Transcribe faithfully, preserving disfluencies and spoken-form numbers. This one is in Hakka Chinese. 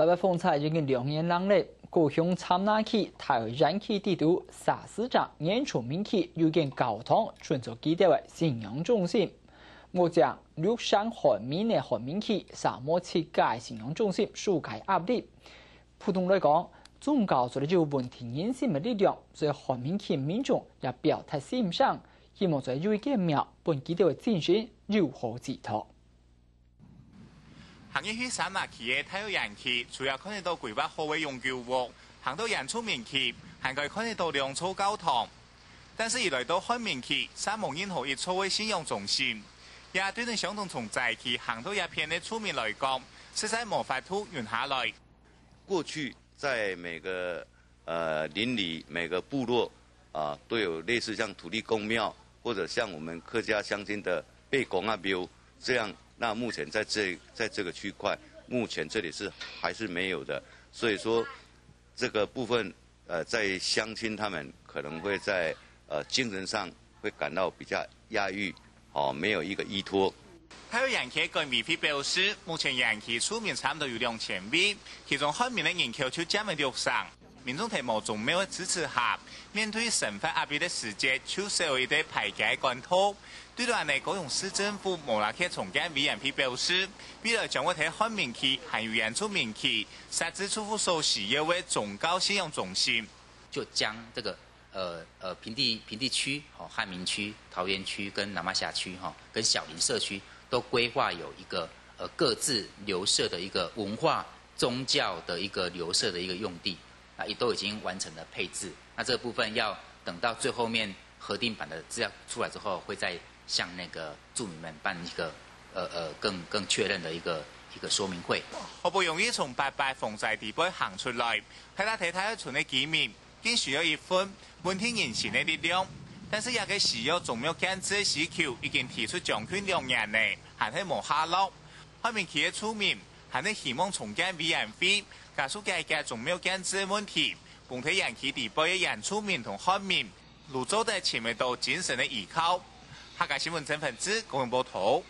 八八風災已經兩年零了，高雄杉林區、大安區底肚，三四隻原住民區有間教堂，準做佢兜个信仰中心。目前，六成原住民个原住民區，煞無自家个信仰中心，受該壓力。普通來講，宗教做得有穩定人心个力量，所以原住民區民眾也表達心聲，希望做得有一間廟，分佢兜个精神有所寄託。 行入去杉林區个大安園區，除了看得到規劃好个永久屋，行到原住民區，還可以看得到兩座教堂。但是一來到原民區，煞無任何一座个信仰中心。這對等相同從災區行到這片个住民來講，實在無法度忍下來。過去在每個呃鄰里、每個部落啊，都有類似像土地公廟，或者像我們客家鄉親的伯公仔廟這樣。那目前在這在這個區塊，目前這裡是還是沒有的。所以說，這個部分呃，在鄉親他們可能會在呃精神上會感到比較壓抑，哦，沒有一個依託。大安園區管委會表示，目前園區住民差毋多有兩千位，其中原民个人口就佔了六成。 民眾在無宗廟个支持下，面對生活壓力个時節，就少一個排解个管道。對著恁呢，高雄市政府無拉缺重建委員會表示，未來將會在原民區還有原住民區設置住戶所需要个宗教信仰中心。就將這個呃呃平地平地區、哦漢民區、桃園區跟那瑪夏區哈、跟小林社區都規劃有一個呃各自留設的一個文化宗教的一個留設的一個用地。 啊，也都已經完成了配置。那這個部分要等到最後面核定版的資料出來之後，會再向那個住民們辦一個呃呃更更確認的一個一個說明會。好不容易從八八風災底背行出來，大大體大安村个居民，更需要一份穩定人心个力量。但是這個需要宗廟建置个需求已經提出將近兩年了，還係無下落。 原民區个住民還係希望重建委員會加速解決宗廟建置个問題，分在園區底背个原住民同原民，都做得尋得到精神个依靠。客家新聞曾文志，高雄報導。